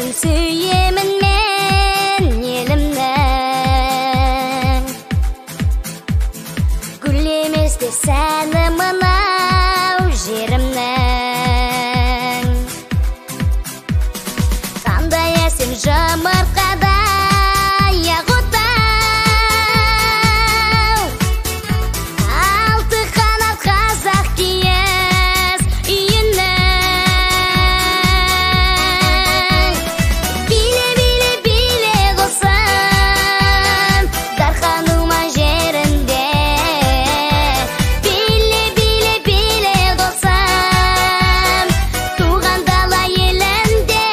Жерін сүйемін мен елімнің. Гүл емес пе сәні мынау жерімнің. Қандай әсем жұмыртқадай ақ отау, алты қанат қазақ киіз үйінің. Биле, биле, биле қосам Дархан Думан жерінде. Биле, биле, биле қосам туған дала елінде.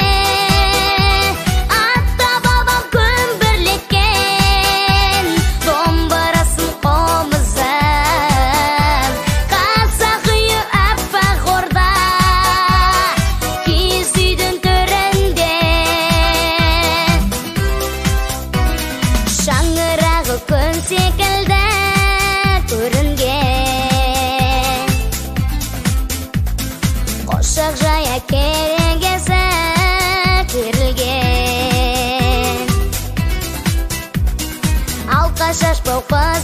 Ата бабам күмбірлеткен домбырасын, қобызын. Қазақ үйі аппақ орда, киіз үйдің төрінде. Шаңырағы күн секілді көрінген, қошақ жая керегесі керілген. Алқа шашбау қыз